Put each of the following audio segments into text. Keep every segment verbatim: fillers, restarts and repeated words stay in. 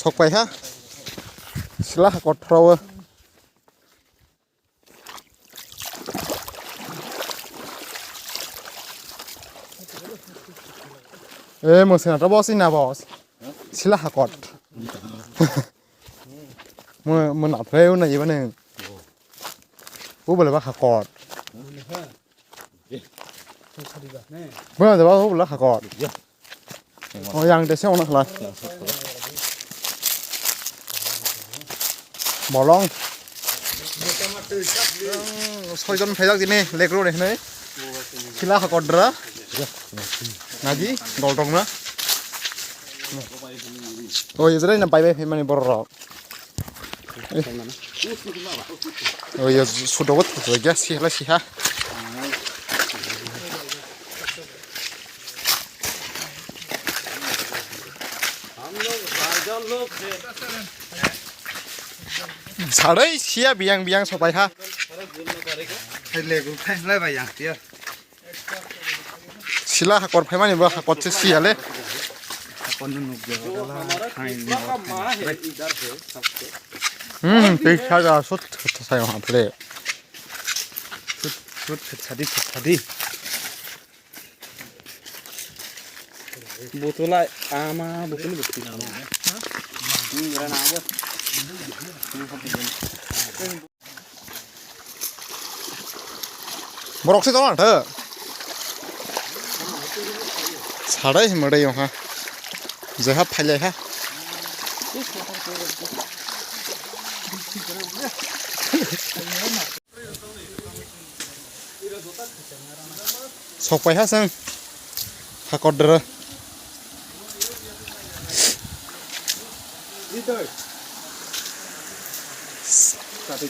Sok pai ha. Sila hakor throwo. E, mo sina to boss ina boss. Sila hakor. Mo, mo na phai na iba ne. U bole ba hakor. Bo da ba u bole hakor. O yang de se ona khala. Bolong. Soijon phaijak dini, legro de hinui. Sila hakodra. Naji, goldong na. O, yezra na bai bai mani borok. O, ye sudogo thajak ya, sihala siha. Sadai siya biyang biyang sopai ha. Hai le gu khai lai bai yang tiya. Sila hakor phaimani bo hakor se siya le. Hakor no nuk jaga la khai ni. Hmm, tei saja sut sut sai ha ple. Sut sut sadi sut sadi. Botol ai ama botol botol. Borok se tong thang. Sadai himodai yong ha. Jeha phailai ha. Sok pai ha sang. Hakor dra.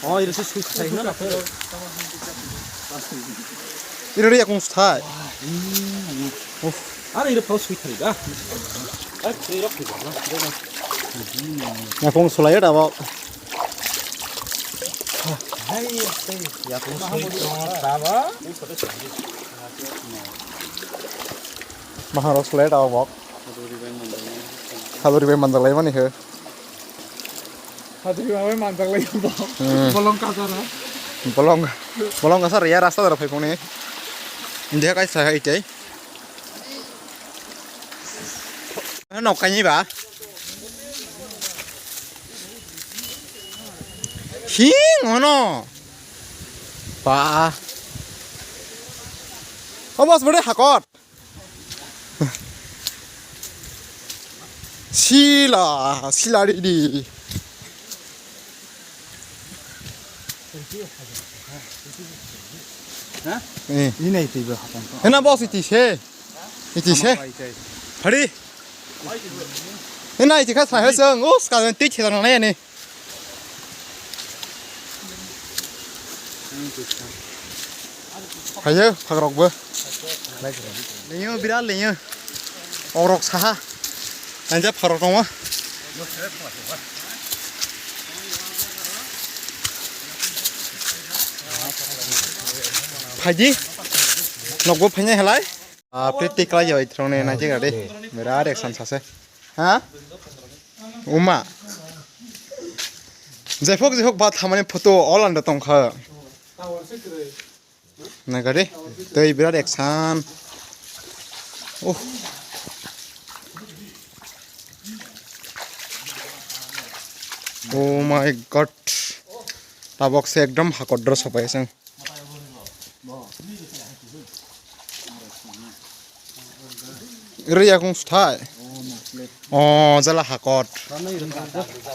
Oh, ira se sui thai na. Ira ri akung thai. Are ira pau sui thai da. Ai, ira phi da. Akung sulai da ba. Maharo sled awbok. Haduri bai manjak lai mani he. Haduri bai manjak lai bo. Hmm. Bolong kasar ha. Bolong, bolong kasar ya rasta dara phai phone. India kai sa hai tei. Nok kani ba? Hing ono. Ba. O bos bode hakot. Sila, sila ridi. Ha? Eh. Ini itu ibu hakot. Ena bos iti se. Iti se. Phari. Ena iti kha sa he seng. Us ka tik se nang ne ni. Hayo, phagrok bo. Leyo, birat leyo. Orok saha. Anja phagrok tongo. Phaidi. Nokbo phainai halai. Ah, priti kalai jai throne na jega de. Mera rek san sase. Ha? Uma. Jefok jefok ba thamani photo all anda tongkha. Nagari, tei birat eksan. Oh. Oh my God. Tabok se ekdom hakodro sopai sang. Ri akung sthai. O jala hakot.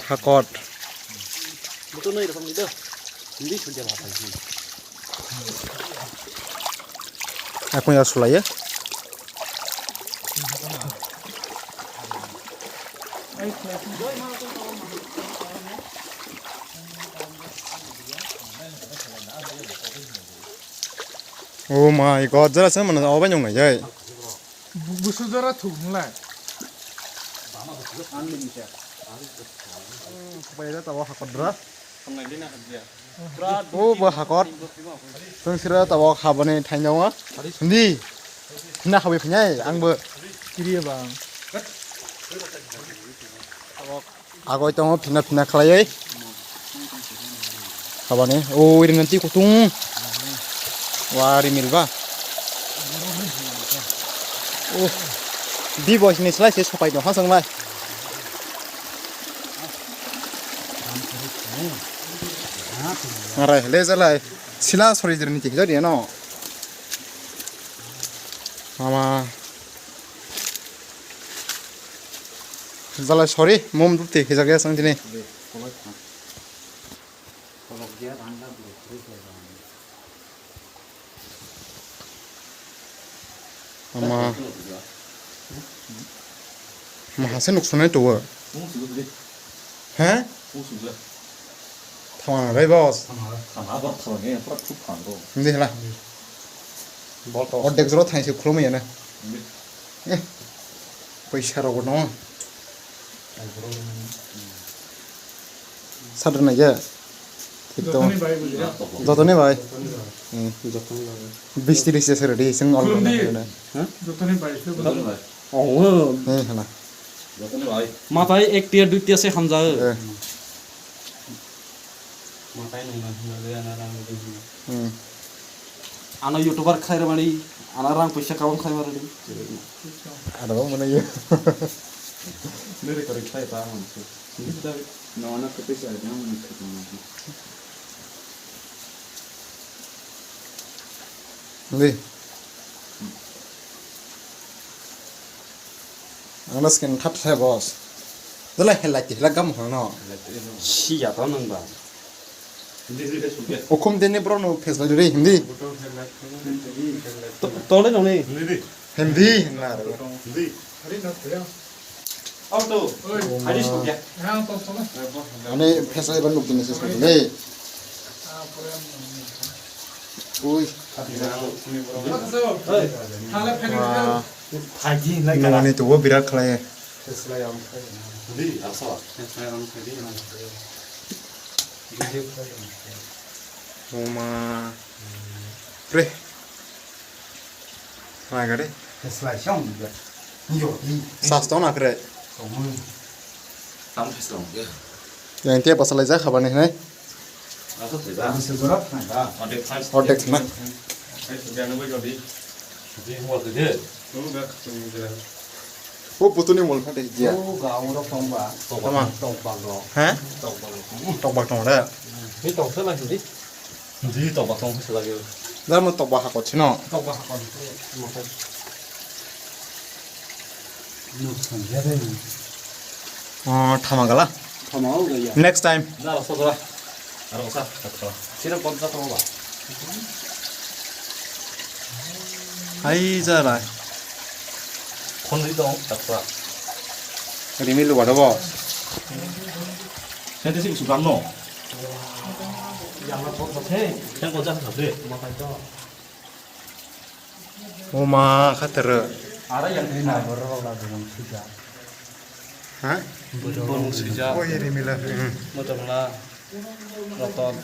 Hakot. Akung ya sulai ya. Oh my God, jara se mana obai nyong nai jai. Busu jara thuk nglai. Bai da tawa hakodra. O bo hakor. Tong sira tawa habani thainjawa. Hindi. Hina habi phinai angbo. Kiriya bang. Tawa. Agoi tongo phina phina khlaiwi. Habani o iri nanti kutung. Wari milba. Oh. Di boys ni slai se sapai no hasang lai. Arai le jalai. Sila sori jere ni tiki jari no. Mama. Jalai sori mom duti hijak ya sang tini. Ama. Mahase nuk sunai tuwa. He? Thama bai boss. Hindi hela. Ordek jora thaise khulumya na. Eh. Paisa rok no. Sadar na ya. Thik to. Jotoni bai bujiya. Jotoni bai. Jotoni bai. Hmm. Jotoni bai. Bisti bisti sere di sing all na. Ha? Jotoni bai. Jotoni bai. Oh. Eh, hela. Jotoni bai. Matai ek tiya dui tiya se hamja. Eh. Matai nung na hwnba le ana rang nung hwnba. Hmm. Ano YouTuber khai rwmani, ano rang puisa kabam khai rwmani. Aro mana ya. Nere kori khai ta man se. No, ano kete sa na man se. Nde. Ang na skin that hai boss. Dala helai ti helai gam hono. Si ya to nang ba. Ukhum dini bro no face lai re hindi. To le no ni. Hindi na re. Auto. Hai di sokya. Ani face lai ban nuk dini ses ko le. Ui. Wah. Nungni tubo birat khlai. Oma. Pre. Mai gade. Sas to na kre. Yang tiap pasal aja khabani hai. Ordek na. O putuni mol phate dia. Tama. He? Tokbak tong da. Ni toksa na hindi. Hindi tokbak tong phisa lagi. Dar mo tokbak hakot sino. Tokbak hakot. Oh, thama gala. Thama o gaya. Next time. Na, rasa dora. Aro sa, katra. Sira kontra to ba. Hai jara. Khon ri dong, katra. Rimi lu bado bo. Sente sing sugan no. Yang na thok thok he. Yang ko jang thok de. Ma kai to. Oma khater. Ara yang ni na borok la dong sija. Ha? Borok sija. Oi rimila. Hmm. Motorla. Roton.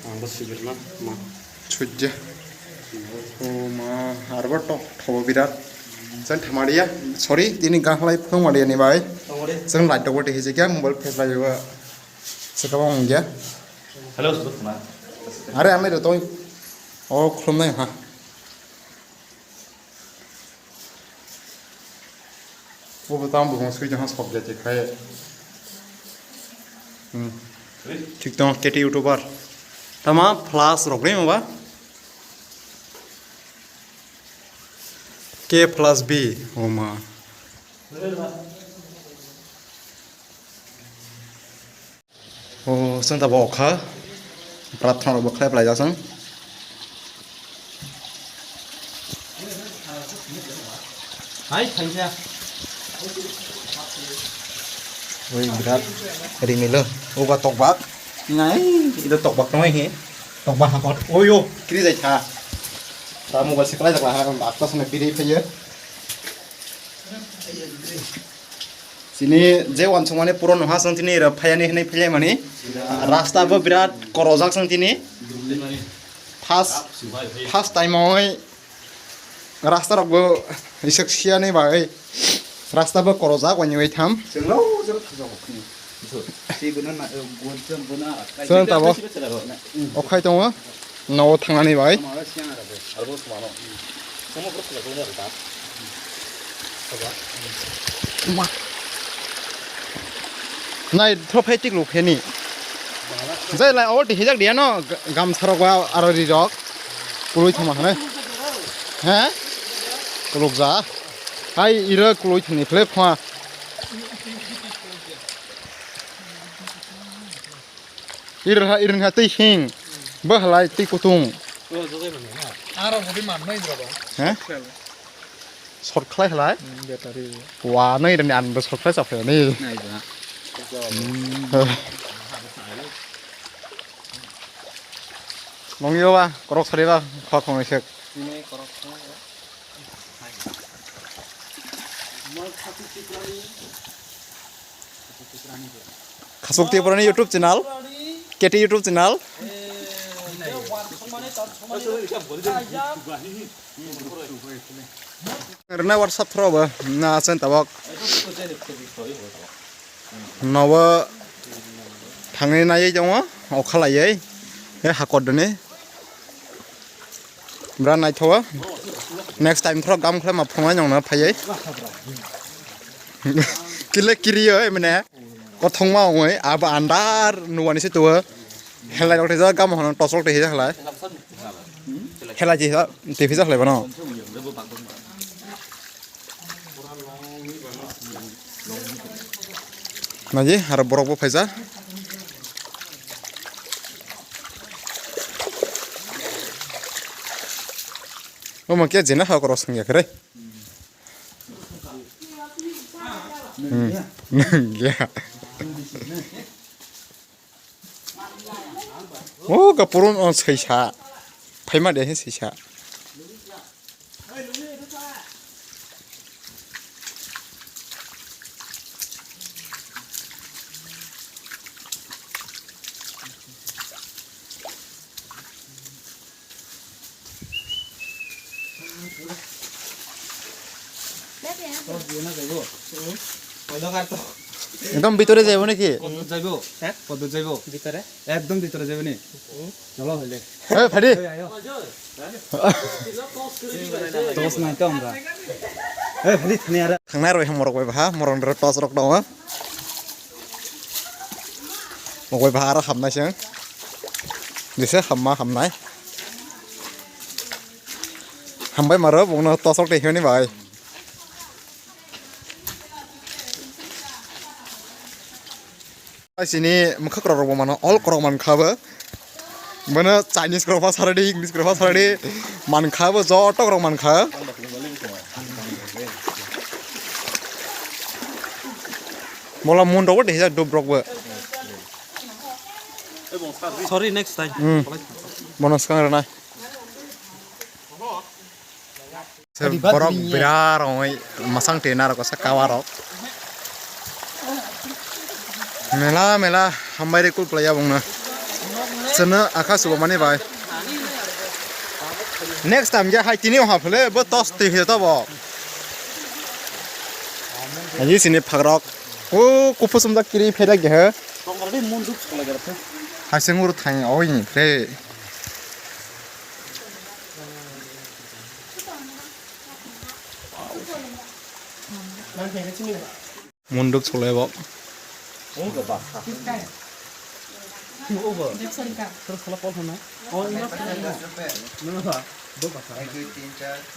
Ang bo sibir na ma. Sujja. Oma arbo tok thobo birat. Sen thamaria. Sorry, tini gahlai phung maria ni bai. Sen light dog hije kya mobile face lai ba. Sekaba ongya. Hello, Sudhir Kumar. Are, ame rotoi. O, khulumnai ha. Bo bo tam bo sui jahas khok jati khai. Hmm. Thik tong, K T YouTuber. Tama plus rok re ma ba? K plus B, oma. O, chwng tabuk okha. Prathana rok bo khlai phlai jak chwng. Hai, thaisa. Oi, birat rimilo. O ba tokbak. Nai, ida tokbak tong he. Tokbak hakot. Oi, yo, kiri jai kha. Ta mobile se khlai jak la ha, akta sene biri phaiyo. Chini je wansukmani puro no ha chwng chini ira phayani hinwi philai mani. Rasta bo birat korojak chwng chini. First, first time oi rasta rok bo isok siyani bai. Rasta bo korojak waini wai tham. Chwng lo jero thajak khe. Tei bono na, eh, gon chwng bono. Chwng tabo. Okhai tongo. Nogo thangnani bai. Nai throphai tik luk heni. Jai lai o tihijak dia no gamsarok ba aro rirok. Kului thama hane. He? Kuluk ja. Hai iro kului thani phle khwa. Irha, irha twi hing. Bahlai twi kutung. Aro bodi man nai bro. He? Short khlai khlai. Hmm, battery. Wa nai rani an bo short khlai chaphe ni. Nai ba. Hmm. Nong yo ba, korok sari ba, kha khong sek. Ni korok khong. Khasuk Tripurani YouTube channel, K T YouTube channel. Rwna WhatsApp through bo na asen tabok. Nobo thangwi naiwi tongo, okhalaiwi. He hakor dini. Bra naithogo. Next time khorok gam khlai ma phunai nongna phaiwi. Kile kiriyo emne. Kothongma ongoi abo andar nuwani se tuwo. Helai rok tejak gam hono tosol tei hejak helai. Helai je tei hejak helai bono. Naji aro borok bo phaijak. Omo khe jena ha korok songya khe re. Hmm. Ya. O kapurun on saisa. Phaima de saisa. Ekdom bitore jaibo neki? Kotdut jaibo? He? Kotdut jaibo? Bitore? Ekdom bitore jaibo ni? Cholo hoile. Hey, phadi. Hey, ayo. Tos nai to amra. Hey, phadi, thani ara. Thangnai roi hamorok bai baha, morong dero tos rok dong. Mokbai bahar hamnai seng. Jese hamma hamnai. Hambai maro bongno tosok tei hini bai. Sini mokha korok rok mano all korok man kha bo. Bono Chinese korok pha saradi, English korok pha saradi, man kha bo, joto korok man kha. Mola mun rok bo dehjak dub rok bo. Sorry, next time. Hmm. Bono swkang rwnai. Borok bira rongoi masang twi narwksa kawa rok. Mela mela hambai ri kul playa bongno. Chwngno akha subo mani bai. Next time ya hai tini oha phele bo tos twi hito bo. Aji sini phagrok. O kuphusum da kiri pheda ge he. Hasing uru thang oi ni phre. Munduk solai bo.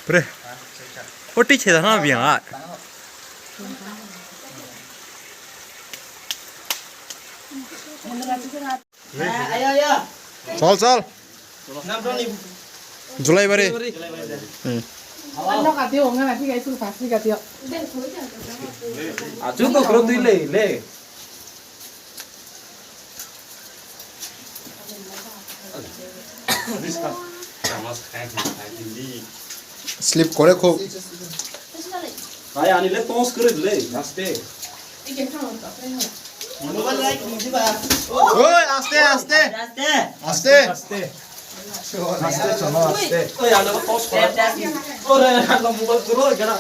Pre. Oti cheda na biang a. Chol, chol. Julai bari. Hmm. Achu to kro tui le, le. Sleep kore khub. Hai, ani le tos kore le, aste. Oi, aste, aste. Aste. Aste. Aste. Aste, cholo, aste. Oi, ani le tos kore. Ore, ani le mobile kore, gana.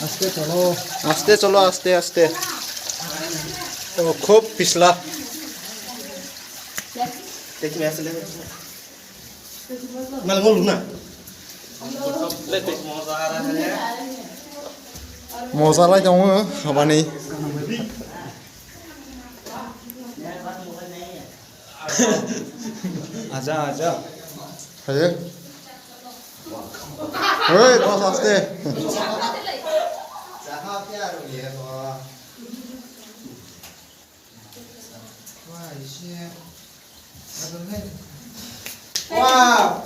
Aste cholo. Aste cholo, aste, aste. O, khub pisla. Mal ngolu na. Moja lai tongo, habani. Aja, aja. Haye. Hei, boss, aste. Wow!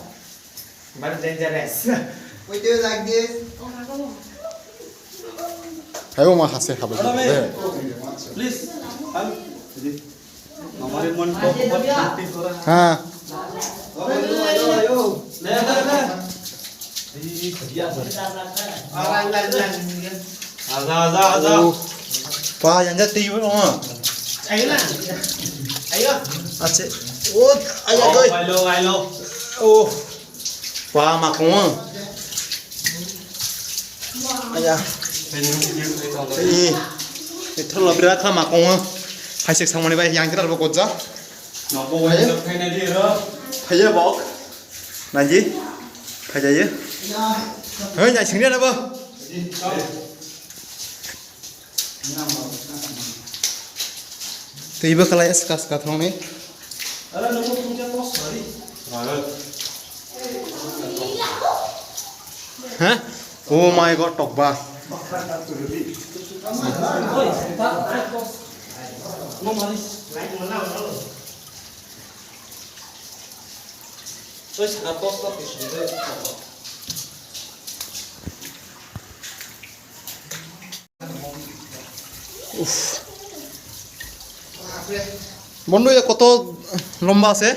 Very dangerous. We do like this. Hayo ma hase habal. Hello, mate. Please, help. Hamare man ko bahut shanti ho raha hai. Ha. Ayo, ayo, ayo. Le, le, le. Aja, aja, aja. Oh. Pa, yang jat tiyo, oh. Ayo na. Ayo. Ache. Oh, ayo, oh, doi. Ailo, ailo. Oh. Pa, makung. Aya. Ini. Ini tholo bira kha makung. Haisek samani bai yang kira bo koja. Nopo wajib khaina di ro. Haya bok. Naji. Haya ye. Hei, nyai singri na bo. Tei bo kalai ska ska thong ni. Ha? Oh my God, tokba. উফ। বন্ধু, ইয়া কত লম্বা আছে?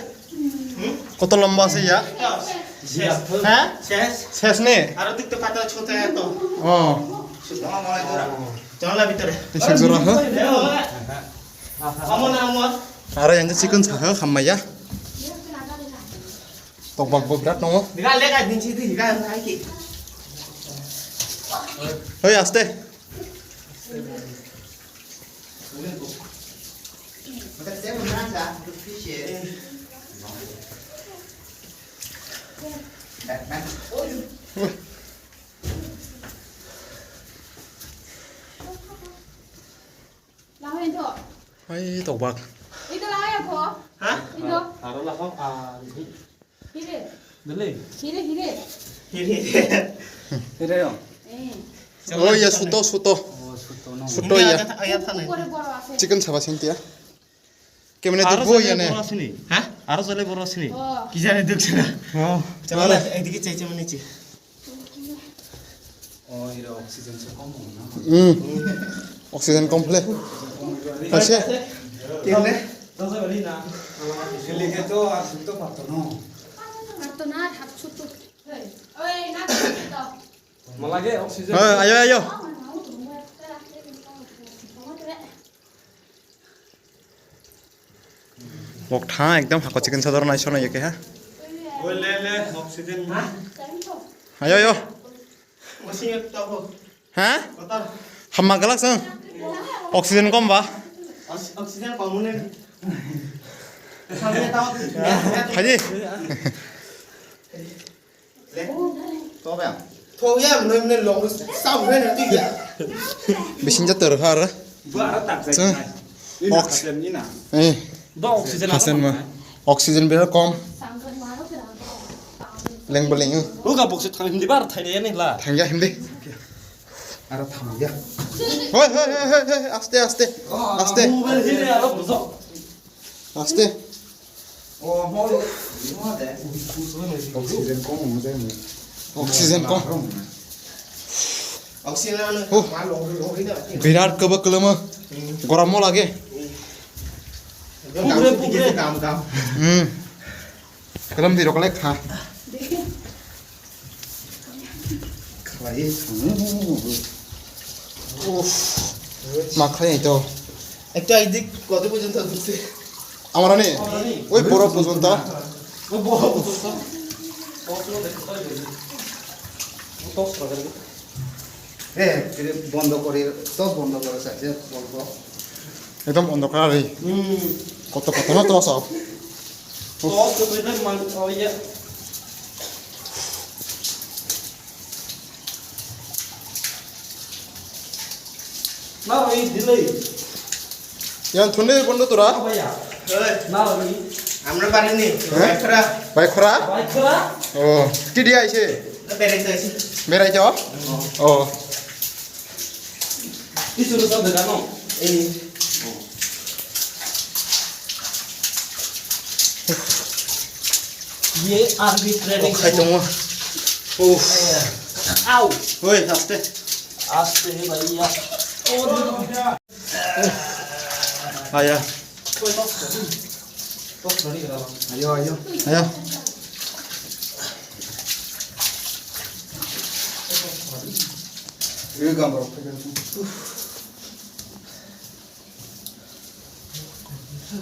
কত লম্বা আছে ইয়া? শেষ। হ্যাঁ? শেষ। শেষ নে? আরো দেখতে পাতা ছোট এত। ও। জানলা ভিতরে। এই সব জোড়া, হ্যাঁ? আমার না আমার। আরে, এনে চিকেন থাকা, খাম্মাইয়া। Tokbak bo birat nongo. Diga lega din si diga hai ki. Hoi, aste. Laho ento. Hai, tokbak. Ito laho ya ko. Ha? Ito. Aro laho, ah, ini. Hire. Dali. Hire, hire. Hire, hire. Hire yo. Eh. Oh, ya, suto, suto. Oh, suto no. Suto ya. Pore boro ase. Chicken saba sintia. Kemene aro dukbo jale ya ne? Boro asini. Ha? Aro jale boro asini. Oh. Ki jane duk sina. Oh. Chalo, aro. Edike chai chai mani chi. Oh, iro oxygen se kom na. Hmm. Oxygen kom phle. Ase. Kemne? Dasa bali na. Ele ke to ar suto patto no. Patto na, hap suto. Oi, na suto. Malage oxygen. Hey, ayo, ayo. Bok tha ekdom hako chicken sador nai sono yeke ha. Oi, le, le, oxygen. Ayo, ayo. Oxygen to ho. Ha? Kotor. Hamma galak sang. Oxygen kom ba? Ox-, oxygen kom ne. Haji. Bisinja tor har. Ox-, eh. Hasan ma. Oxygen biar kom. Leng beleng. Lu ka box thang hindi bar thai ne la. Thangya hindi. Aro thangya. Hoi, hoi, hoi, hoi, hoi. Aste, aste. Aste. Aste. Oxygen kom, oxygen kom. Oxygen ano. Oh. Birat kebak kelama. Gorom mo lage. Pugre, pugre. Hmm. Kelam di rok lek ha. Khlai thangwi. Uff. Ma khlai to. Ekta idik koto porjonto dukse. Amrani? Amrani. Oi boro porjonto. Oi boro porjonto. Tos lagar. Eh, bondo kori, to bondo kori saja, bondo. Ekdom bondo kori. Hmm. Koto koto no to so. To to to man, oh iya. Na oi delay. Yang thunde bondo tora? Oh, bhaiya. Oi. Na oi. Amra bari ni. Eh? Baikhora. Baikhora? Baikhora? Oh, tidi aise. Berai to aise. Berai to? Oh. Oh. Isu ro sa de no. Eh. Ye arbitrary. Oh, khai tongo. Uff. Au. Oi, aste. Aste he bhaiya. Oh. Aya. Ayo, ayo. Ayo.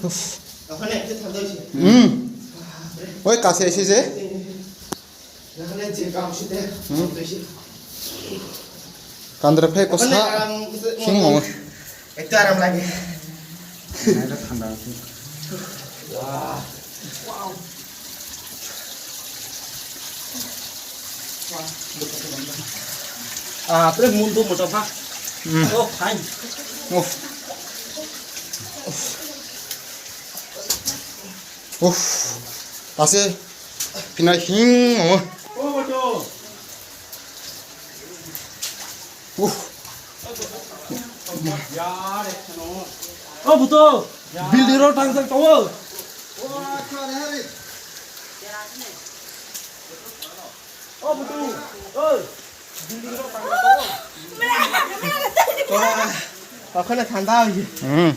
Uff. Oi, kasi aise je. Hmm. Kandra phai ko sa. Hing mo. Ekta aram lagi. Thanda. Ah, pre mundo mota bha. Hmm. Oh, fine. Uff. Uff. Ase. Pina hing mo. Oh, boto. Uff. Oh, boto. Building ro tang tang tawo. Oh, boto. Oh. Okhane thanda hoye. Hmm.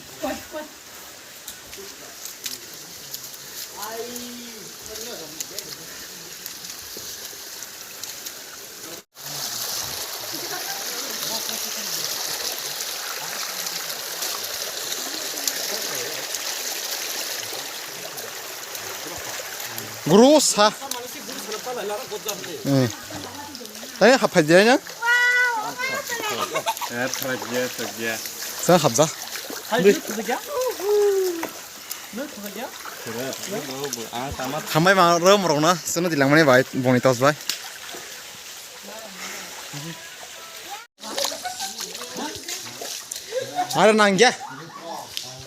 Guru sa. Eh. Tanya hapai dia nya? Eh, phadia, phadia. Sa habja. Hai, phadia. Phadia. Hambai ma rom rok na, seno dilangmani bai, boni tos bai. Are nangya.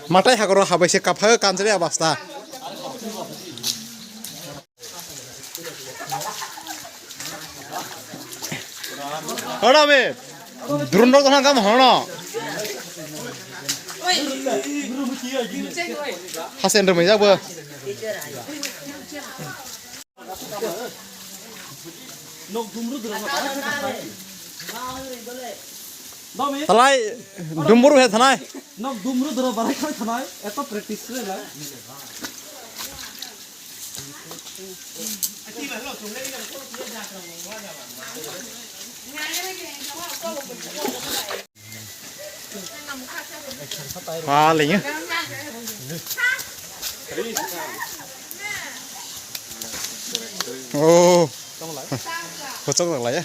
Matai hagoro habai se kapha kanjre abasta. Ora be. Drone rok tong kam hono. Hasen rwmai jak bo. Talai dumbur he thanai. Nok dumru doro barai khoi thanai, eto practice le la. Ah, lengyo. Oh. Kocok tak lah ya.